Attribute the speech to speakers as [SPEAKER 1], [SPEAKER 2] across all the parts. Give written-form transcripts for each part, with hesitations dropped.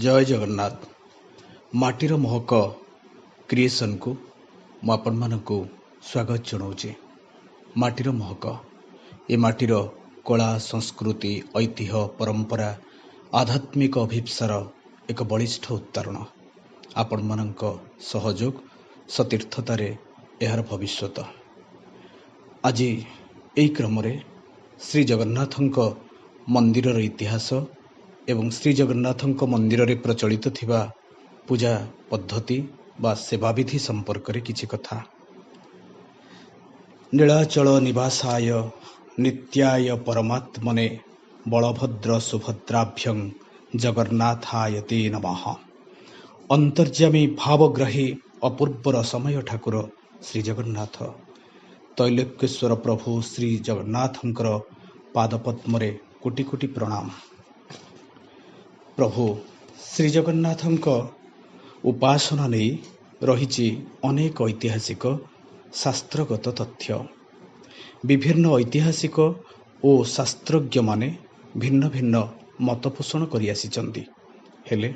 [SPEAKER 1] ଜୟ ଜଗନ୍ନାଥ। ମାଟିର ମହକ କ୍ରିଏସନ୍କୁ ମୁଁ ଆପଣମାନଙ୍କୁ ସ୍ୱାଗତ ଜଣାଉଛି। ମାଟିର ମହକ, ଏ ମାଟିର କଳା, ସଂସ୍କୃତି, ଐତିହ୍ୟ, ପରମ୍ପରା, ଆଧ୍ୟାତ୍ମିକ ଅଭିପ୍ସାର ଏକ ବଳିଷ୍ଠ ଉତ୍ତାରଣ। ଆପଣମାନଙ୍କ ସହଯୋଗ ସତୀର୍ଥତାରେ ଏହାର ଭବିଷ୍ୟତ। ଆଜି ଏହି କ୍ରମରେ ଶ୍ରୀ ଜଗନ୍ନାଥଙ୍କ ମନ୍ଦିରର ଇତିହାସ ଏବଂ ଶ୍ରୀ ଜଗନ୍ନାଥଙ୍କ ମନ୍ଦିରରେ ପ୍ରଚଳିତ ଥିବା ପୂଜା ପଦ୍ଧତି ବା ସେବାବିଧି ସମ୍ପର୍କରେ କିଛି କଥା। ନୀଳାଚଳ ନିବାସାୟ ନିତ୍ୟାୟ ପରମାତ୍ମନେ ବଳଭଦ୍ର ସୁଭଦ୍ରାଭ୍ୟଂ ଜଗନ୍ନାଥାୟ ତେ ନମଃ। ଅନ୍ତର୍ଯାମୀ ଭାବଗ୍ରାହୀ ଅପୂର୍ବ ରସମୟ ଠାକୁର ଶ୍ରୀଜଗନ୍ନାଥ, ତୈଲୋକ୍ୟେଶ୍ୱର ପ୍ରଭୁ ଶ୍ରୀ ଜଗନ୍ନାଥଙ୍କର ପାଦପଦ୍ମରେ କୋଟି କୋଟି ପ୍ରଣାମ। ପ୍ରଭୁ ଶ୍ରୀଜଗନ୍ନାଥଙ୍କ ଉପାସନା ନେଇ ରହିଛି ଅନେକ ଐତିହାସିକ ଶାସ୍ତ୍ରଗତ ତଥ୍ୟ। ବିଭିନ୍ନ ଐତିହାସିକ ଓ ଶାସ୍ତ୍ରଜ୍ଞମାନେ ଭିନ୍ନ ଭିନ୍ନ ମତ ପୋଷଣ କରିଆସିଛନ୍ତି। ହେଲେ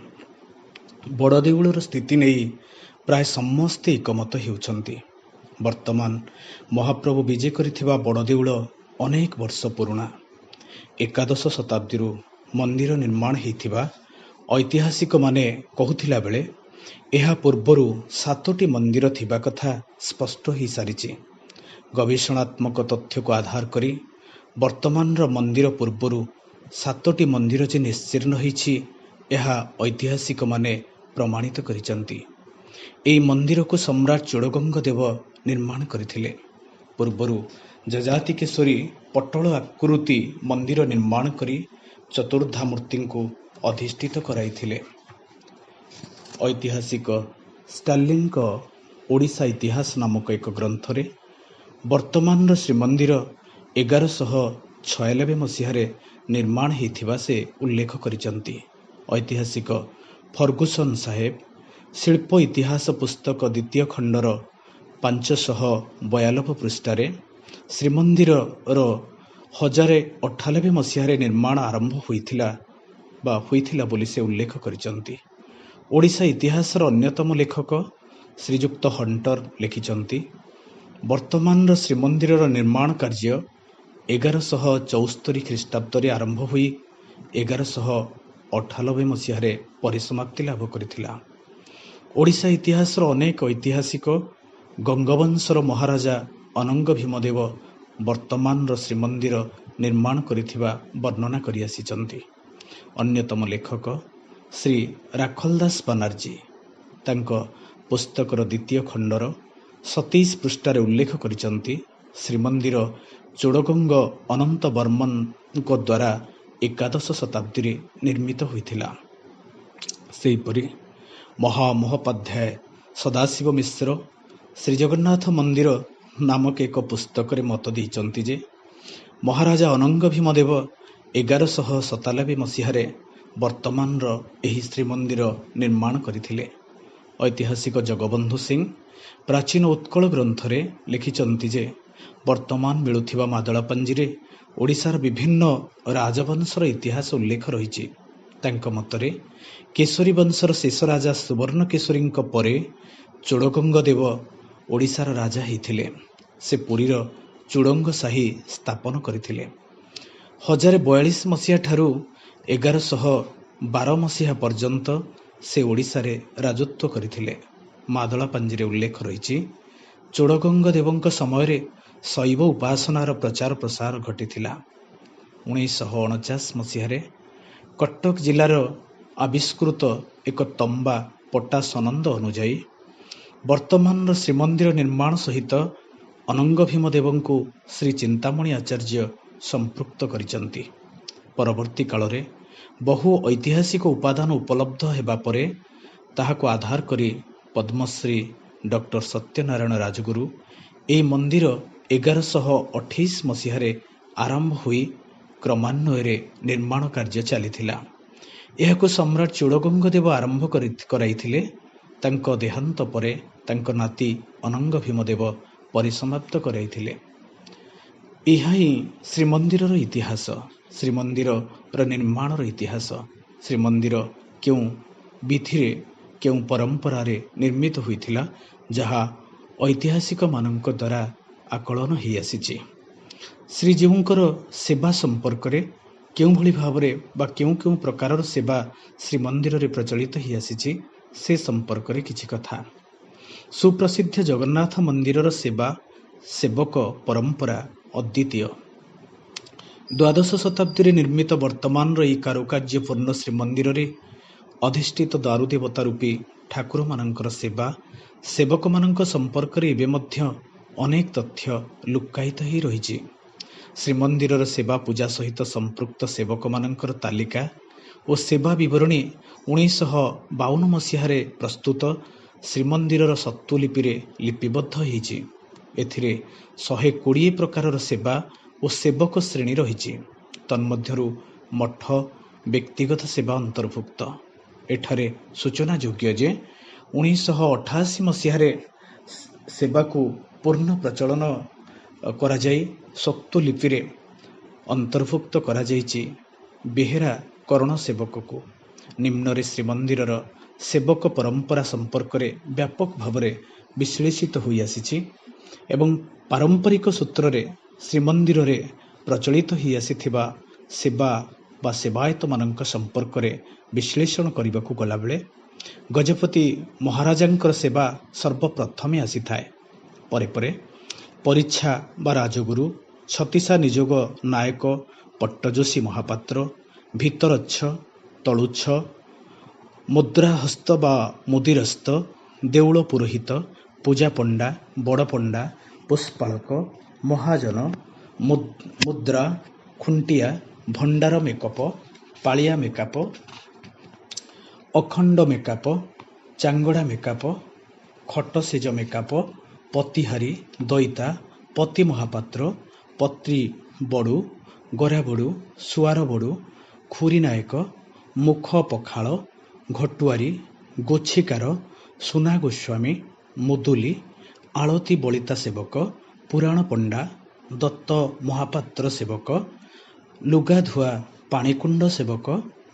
[SPEAKER 1] ବଡ଼ଦେଉଳର ସ୍ଥିତି ନେଇ ପ୍ରାୟ ସମସ୍ତେ ଏକମତ ହେଉଛନ୍ତି। ବର୍ତ୍ତମାନ ମହାପ୍ରଭୁ ବିଜେ କରିଥିବା ବଡ଼ଦେଉଳ ଅନେକ ବର୍ଷ ପୁରୁଣା। ଏକାଦଶ ଶତାବ୍ଦୀରୁ ମନ୍ଦିର ନିର୍ମାଣ ହୋଇଥିବା ଐତିହାସିକମାନେ କହୁଥିଲା ବେଳେ ଏହା ପୂର୍ବରୁ 7ଟି ମନ୍ଦିର ଥିବା କଥା ସ୍ପଷ୍ଟ ହୋଇସାରିଛି। ଗବେଷଣାତ୍ମକ ତଥ୍ୟକୁ ଆଧାର କରି ବର୍ତ୍ତମାନର ମନ୍ଦିର ପୂର୍ବରୁ 7ଟି ମନ୍ଦିର ଯେ ନିଶ୍ଚିହ୍ନ ହୋଇଛି, ଏହା ଐତିହାସିକମାନେ ପ୍ରମାଣିତ କରିଛନ୍ତି। ଏହି ମନ୍ଦିରକୁ ସମ୍ରାଟ ଚୋଡ଼ଗଙ୍ଗ ଦେବ ନିର୍ମାଣ କରିଥିଲେ। ପୂର୍ବରୁ ଯଯାତି କେଶରୀ ପଟଳ ଆକୃତି ମନ୍ଦିର ନିର୍ମାଣ କରି ଚତୁର୍ଦ୍ଧାମୂର୍ତ୍ତିଙ୍କୁ ଅଧିଷ୍ଠିତ କରାଇଥିଲେ। ଐତିହାସିକ ଷ୍ଟାର୍ଲିଂଙ୍କ ଓଡ଼ିଶା ଇତିହାସ ନାମକ ଏକ ଗ୍ରନ୍ଥରେ ବର୍ତ୍ତମାନର ଶ୍ରୀମନ୍ଦିର 1196 ମସିହାରେ ନିର୍ମାଣ ହୋଇଥିବା ସେ ଉଲ୍ଲେଖ କରିଛନ୍ତି। ଐତିହାସିକ ଫର୍ଗୁସନ୍ ସାହେବ ଶିଳ୍ପ ଇତିହାସ ପୁସ୍ତକ ଦ୍ୱିତୀୟ ଖଣ୍ଡର 592 ପୃଷ୍ଠାରେ ଶ୍ରୀମନ୍ଦିରର 1098 ମସିହାରେ ନିର୍ମାଣ ଆରମ୍ଭ ହୋଇଥିଲା ବା ହୋଇଥିଲା ବୋଲି ସେ ଉଲ୍ଲେଖ କରିଛନ୍ତି। ଓଡ଼ିଶା ଇତିହାସର ଅନ୍ୟତମ ଲେଖକ ଶ୍ରୀଯୁକ୍ତ ହଣ୍ଟର ଲେଖିଛନ୍ତି, ବର୍ତ୍ତମାନର ଶ୍ରୀମନ୍ଦିରର ନିର୍ମାଣ କାର୍ଯ୍ୟ 1174 ଖ୍ରୀଷ୍ଟାବ୍ଦରେ ଆରମ୍ଭ ହୋଇ 1198 ମସିହାରେ ପରିସମାପ୍ତି ଲାଭ କରିଥିଲା। ଓଡ଼ିଶା ଇତିହାସର ଅନେକ ଐତିହାସିକ ଗଙ୍ଗବଂଶର ମହାରାଜା ଅନଙ୍ଗ ଭୀମଦେବ ବର୍ତ୍ତମାନର ଶ୍ରୀମନ୍ଦିର ନିର୍ମାଣ କରିଥିବା ବର୍ଣ୍ଣନା କରିଆସିଛନ୍ତି। ଅନ୍ୟତମ ଲେଖକ ଶ୍ରୀ ରାଖଲଦାସ ବାନାର୍ଜୀ ତାଙ୍କ ପୁସ୍ତକର ଦ୍ୱିତୀୟ ଖଣ୍ଡର 27 ପୃଷ୍ଠାରେ ଉଲ୍ଲେଖ କରିଛନ୍ତି, ଶ୍ରୀମନ୍ଦିର ଚୋଡ଼ଗଙ୍ଗ ଅନନ୍ତ ବର୍ମନଙ୍କ ଦ୍ୱାରା ଏକାଦଶ ଶତାବ୍ଦୀରେ ନିର୍ମିତ ହୋଇଥିଲା। ସେହିପରି ମହାମହୋପାଧ୍ୟାୟ ସଦାଶିବ ମିଶ୍ର ଶ୍ରୀଜଗନ୍ନାଥ ମନ୍ଦିର ନାମକ ଏକ ପୁସ୍ତକରେ ମତ ଦେଇଛନ୍ତି ଯେ ମହାରାଜା ଅନଙ୍ଗ ଭୀମଦେବ 1197 ମସିହାରେ ବର୍ତ୍ତମାନର ଏହି ଶ୍ରୀମନ୍ଦିର ନିର୍ମାଣ କରିଥିଲେ। ଐତିହାସିକ ଜଗବନ୍ଧୁ ସିଂ ପ୍ରାଚୀନ ଉତ୍କଳ ଗ୍ରନ୍ଥରେ ଲେଖିଛନ୍ତି ଯେ ବର୍ତ୍ତମାନ ମିଳୁଥିବା ମାଦଳାପାଞ୍ଜିରେ ଓଡ଼ିଶାର ବିଭିନ୍ନ ରାଜବଂଶର ଇତିହାସ ଉଲ୍ଲେଖ ରହିଛି। ତାଙ୍କ ମତରେ କେଶରୀ ବଂଶର ଶେଷ ରାଜା ସୁବର୍ଣ୍ଣ କେଶରୀଙ୍କ ପରେ ଚୋଡ଼ଗଙ୍ଗ ଦେବ ଓଡ଼ିଶାର ରାଜା ହେଇଥିଲେ। ସେ ପୁରୀର ଚୁଡ଼ଙ୍ଗ ସାହି ସ୍ଥାପନ କରିଥିଲେ। 1042 ମସିହା ଠାରୁ 1112 ମସିହା ପର୍ଯ୍ୟନ୍ତ ସେ ଓଡ଼ିଶାରେ ରାଜତ୍ୱ କରିଥିଲେ। ମାଦଳାପାଞ୍ଜିରେ ଉଲ୍ଲେଖ ରହିଛି, ଚୋଡ଼ଗଙ୍ଗ ଦେବଙ୍କ ସମୟରେ ଶୈବ ଉପାସନାର ପ୍ରଚାର ପ୍ରସାର ଘଟିଥିଲା। 1949 ମସିହାରେ କଟକ ଜିଲ୍ଲାର ଆବିଷ୍କୃତ ଏକ ତମ୍ବା ପଟା ସନନ୍ଦ ଅନୁଯାୟୀ ବର୍ତ୍ତମାନର ଶ୍ରୀମନ୍ଦିର ନିର୍ମାଣ ସହିତ ଅନଙ୍ଗ ଭୀମଦେବଙ୍କୁ ଶ୍ରୀ ଚିନ୍ତାମଣି ଆଚାର୍ଯ୍ୟ ସମ୍ପୃକ୍ତ କରିଛନ୍ତି। ପରବର୍ତ୍ତୀ କାଳରେ ବହୁ ଐତିହାସିକ ଉପାଦାନ ଉପଲବ୍ଧ ହେବା ପରେ ତାହାକୁ ଆଧାର କରି ପଦ୍ମଶ୍ରୀ ଡକ୍ଟର ସତ୍ୟନାରାୟଣ ରାଜଗୁରୁ ଏହି ମନ୍ଦିର 1128 ମସିହାରେ ଆରମ୍ଭ ହୋଇ କ୍ରମାନ୍ୱୟରେ ନିର୍ମାଣ କାର୍ଯ୍ୟ ଚାଲିଥିଲା। ଏହାକୁ ସମ୍ରାଟ ଚୋଡ଼ଗଙ୍ଗ ଦେବ ଆରମ୍ଭ କରାଇଥିଲେ। ତାଙ୍କ ଦେହାନ୍ତ ପରେ ତାଙ୍କ ନାତି ଅନଙ୍ଗ ଭୀମଦେବ ପରିସମାପ୍ତ କରାଇଥିଲେ। ଏହା ହିଁ ଶ୍ରୀମନ୍ଦିରର ଇତିହାସ, ଶ୍ରୀମନ୍ଦିରର ନିର୍ମାଣର ଇତିହାସ। ଶ୍ରୀମନ୍ଦିର କେଉଁ ବିଧିରେ, କେଉଁ ପରମ୍ପରାରେ ନିର୍ମିତ ହୋଇଥିଲା, ଯାହା ଐତିହାସିକମାନଙ୍କ ଦ୍ୱାରା ଆକଳନ ହୋଇଆସିଛି। ଶ୍ରୀଜୀଉଙ୍କର ସେବା ସମ୍ପର୍କରେ କେଉଁଭଳି ଭାବରେ ବା କେଉଁ କେଉଁ ପ୍ରକାରର ସେବା ଶ୍ରୀମନ୍ଦିରରେ ପ୍ରଚଳିତ ହୋଇଆସିଛି, ସେ ସମ୍ପର୍କରେ କିଛି କଥା। ସୁପ୍ରସିଦ୍ଧ ଜଗନ୍ନାଥ ମନ୍ଦିରର ସେବା ସେବକ ପରମ୍ପରା ଅଦ୍ୱିତୀୟ। ଦ୍ୱାଦଶ ଶତାବ୍ଦୀରେ ନିର୍ମିତ ବର୍ତ୍ତମାନର ଏହି କାରୁକାର୍ଯ୍ୟପୂର୍ଣ୍ଣ ଶ୍ରୀମନ୍ଦିରରେ ଅଧିଷ୍ଠିତ ଦାରୁଦେବତା ରୂପୀ ଠାକୁରମାନଙ୍କର ସେବା ସେବକମାନଙ୍କ ସମ୍ପର୍କରେ ଏବେ ମଧ୍ୟ ଅନେକ ତଥ୍ୟ ଲୁକ୍କାୟିତ ହୋଇ ରହିଛି। ଶ୍ରୀମନ୍ଦିରର ସେବା ପୂଜା ସହିତ ସମ୍ପୃକ୍ତ ସେବକମାନଙ୍କର ତାଲିକା ଓ ସେବା ବିବରଣୀ 1952 ମସିହାରେ ପ୍ରସ୍ତୁତ ଶ୍ରୀମନ୍ଦିରର ସତ୍ତ୍ୱଲିପିରେ ଲିପିବଦ୍ଧ ହୋଇଛି। ଏଥିରେ 120 ପ୍ରକାରର ସେବା ଓ ସେବକ ଶ୍ରେଣୀ ରହିଛି। ତନ୍ମଧ୍ୟରୁ ମଠ ବ୍ୟକ୍ତିଗତ ସେବା ଅନ୍ତର୍ଭୁକ୍ତ। ଏଠାରେ ସୂଚନାଯୋଗ୍ୟ ଯେ 1988 ମସିହାରେ ସେବାକୁ ପୂର୍ଣ୍ଣ ପ୍ରଚଳନ କରାଯାଇ ସତ୍ତ୍ୱଲିପିରେ ଅନ୍ତର୍ଭୁକ୍ତ କରାଯାଇଛି ବେହେରା କରଣ ସେବକକୁ। ନିମ୍ନରେ ଶ୍ରୀମନ୍ଦିରର ସେବକ ପରମ୍ପରା ସମ୍ପର୍କରେ ବ୍ୟାପକ ଭାବରେ ବିଶ୍ଳେଷିତ ହୋଇଆସିଛି ଏବଂ ପାରମ୍ପରିକ ସୂତ୍ରରେ ଶ୍ରୀମନ୍ଦିରରେ ପ୍ରଚଳିତ ହୋଇଆସିଥିବା ସେବା ବା ସେବାୟତମାନଙ୍କ ସମ୍ପର୍କରେ ବିଶ୍ଳେଷଣ କରିବାକୁ ଗଲାବେଳେ ଗଜପତି ମହାରାଜାଙ୍କର ସେବା ସର୍ବପ୍ରଥମେ ଆସିଥାଏ। ପରେ ପରେ ପରିଚ୍ଛା ବା ରାଜଗୁରୁ, ଛତିଶା ନିଯୋଗ ନାୟକ ପଟ୍ଟଯୋଶୀ ମହାପାତ୍ର, ଭିତରଚ୍ଛ, ତଳୁଚ୍ଛ, ମୁଦ୍ରାହସ୍ତ ବା ମୁଦିରସ୍ତ, ଦେଉଳ ପୁରୋହିତ, ପୂଜାପଣ୍ଡା, ବଡ଼ପଣ୍ଡା, ପୁଷ୍ପାଳକ, ମହାଜନ, ମୁଦ୍ରା ଖୁଣ୍ଟିଆ, ଭଣ୍ଡାର ମେକପ, ପାଳିଆ ମେକାପ, ଅଖଣ୍ଡ ମେକାପ, ଚାଙ୍ଗଡ଼ା ମେକାପ, ଖଟଶେଜ ମେକାପ, ପତିହାରୀ, ଦଇତା, ପତି ମହାପାତ୍ର, ପତ୍ରୀ ବଡ଼ୁ, ଗରାବଡ଼ୁ, ସୁଆର ବଡ଼ୁ, ଖୁରୀ ନାୟକ, ମୁଖ ପଖାଳ, ଘଟୁଆରୀ, ଗୋଛିକାର, ସୁନା ଗୋସ୍ୱାମୀ, ମୁଦୁଲି, ଆଳତି ବଳିତା ସେବକ, ପୁରାଣ ପଣ୍ଡା, ଦତ୍ତ ମହାପାତ୍ର ସେବକ, ଲୁଗାଧୁଆ ପାଣିକୁଣ୍ଡ ସେବକ,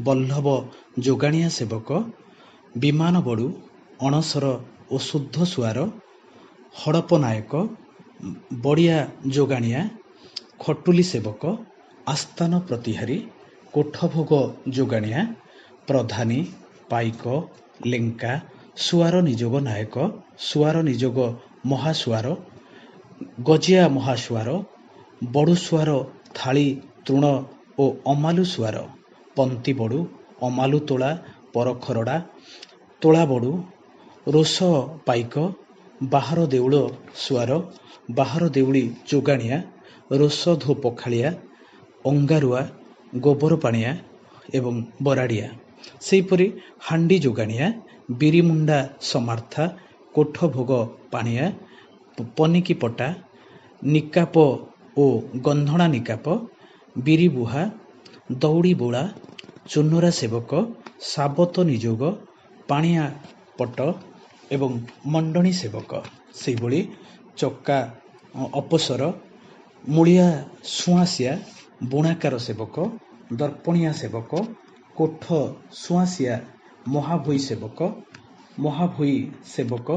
[SPEAKER 1] ବଲ୍ଲଭ ଯୋଗାଣିଆ ସେବକ, ବିମାନ ବଡ଼ୁ, ଅଣସର ଓ ଶୁଦ୍ଧ ସୁଆର, ହଡ଼ପ ନାୟକ, ବଡ଼ିଆ ଯୋଗାଣିଆ, ଖଟୁଲି ସେବକ, ଆସ୍ଥାନ ପ୍ରତିହାରୀ, କୋଠଭୋଗ ଯୋଗାଣିଆ, ପ୍ରଧାନୀ, ପାଇକ, ଲେଙ୍କା, ସୁଆର ନିଯୋଗ ନାୟକ, ସୁଆର ନିଯୋଗ ମହାସୁଆର, ଗଜିଆ ମହାସୁଆର, ବଡ଼ୁ ସୁଆର, ଥାଳି ତୃଣ ଓ ଅମାଲୁ ସୁଆର, ପନ୍ତି ବଡ଼ୁ, ଅମାଲୁ ତୋଳା, ପରଖରଡ଼ା, ତୋଳା ବଡ଼ୁ, ରୋଷ ପାଇକ, ବାହାର ଦେଉଳ ସୁଆର, ବାହାର ଦେଉଳି ଯୋଗାଣିଆ, ରୋଷ ଧୋ ପଖାଳିଆ, ଅଙ୍ଗାରୁଆ, ଗୋବର ପାଣିଆ ଏବଂ ବରାଡ଼ିଆ। ସେହିପରି ହାଣ୍ଡି ଯୋଗାଣିଆ, ବିରିମୁଣ୍ଡା ସମାର୍ଥା, କୋଠଭୋଗ ପାଣିଆ, ପନିକି ପଟା, ନିକାପ ଓ ଗନ୍ଧଣା ନିକାପ, ବିରିବୁହା, ଦଉଡ଼ି ବୋଳା, ଚୁନରା ସେବକ, ସାବତ ନିଯୋଗ, ପାଣିଆ ପଟ ଏବଂ ମଣ୍ଡଣୀ ସେବକ। ସେହିଭଳି ଚକା ଅପସର, ମୂଳିଆ ସୁଆଁସିଆ, ବୁଣାକାର ସେବକ, ଦର୍ପଣିଆ ସେବକ, କୋଠ ସୁଆଁସିଆ, ମହାଭୋଇ ସେବକ, ମହାଭୋଇ ସେବକ,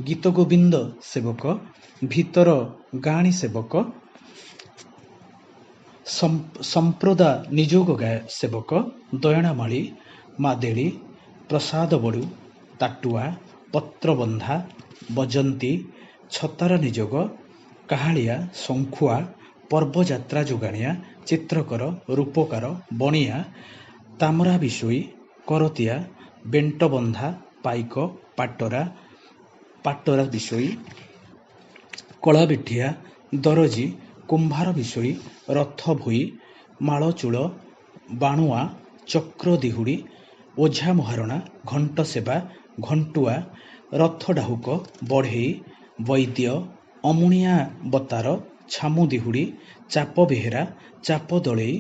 [SPEAKER 1] ଗୀତଗୋବିନ୍ଦ ସେବକ, ଭିତର ଗାଆଣୀ ସେବକ, ସମ୍ପ୍ରଦା ନିଯୋଗ ସେବକ, ଦୟଣାମାଳି, ମାଦେଳି, ପ୍ରସାଦ ବଡ଼ୁ, ତାଟୁଆ, ପତ୍ରବନ୍ଧା, ବଜନ୍ତୀ, ଛତାର ନିଯୋଗ, କାହାଳିଆ, ଶଙ୍ଖୁଆ, ପର୍ବଯାତ୍ରା ଯୋଗାଣିଆ, ଚିତ୍ରକର, ରୂପକାର, ବଣିଆ, ତାମରା ବିଶୋଇ, କରତିଆ, ବେଣ୍ଟବନ୍ଧା, ପାଇକ, ପାଟରା, ପାଟରା ବିଶୋଇ, କଳାବିଠିଆ, ଦରଜି, କୁମ୍ଭାର ବିଶୋଇ, ରଥ ଭୋଇ, ମାଳଚୂଳ, ବାଣୁଆ, ଚକ୍ର ଦିହୁଡ଼ି, ଓଝା ମହାରଣା, ଘଣ୍ଟ ସେବା, ଘଣ୍ଟୁଆ, ରଥ ଡାହୁକ, ବଢ଼େଇ, ବୈଦ୍ୟ, ଅମୁଣିଆ ବତାର, ଛାମୁ ଦିହୁଡ଼ି, ଚାପ ବେହେରା, ଚାପ ଦଳେଇ,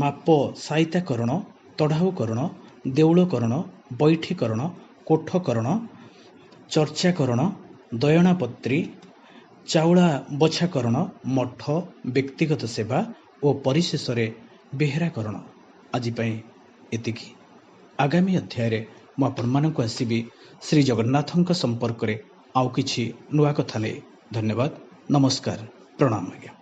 [SPEAKER 1] ମାପ ସାଇତାକରଣ, ତଢ଼ାଉକରଣ, ଦେଉଳକରଣ, ବୈଠୀକରଣ, କୋଠକରଣ, ଚର୍ଚ୍ଚାକରଣ, ଦୟଣାପତ୍ରୀ, ଚାଉଳା ବଛାକରଣ, ମଠ ବ୍ୟକ୍ତିଗତ ସେବା ଓ ପରିଶେଷରେ ବେହେରାକରଣ। ଆଜି ପାଇଁ ଏତିକି। ଆଗାମୀ ଅଧ୍ୟାୟରେ ମୁଁ ଆପଣମାନଙ୍କୁ ଆସିବି ଶ୍ରୀ ଜଗନ୍ନାଥଙ୍କ ସମ୍ପର୍କରେ ଆଉ କିଛି ନୂଆ କଥା ନେଇ। ଧନ୍ୟବାଦ, ନମସ୍କାର, ପ୍ରଣାମ ଆଜ୍ଞା।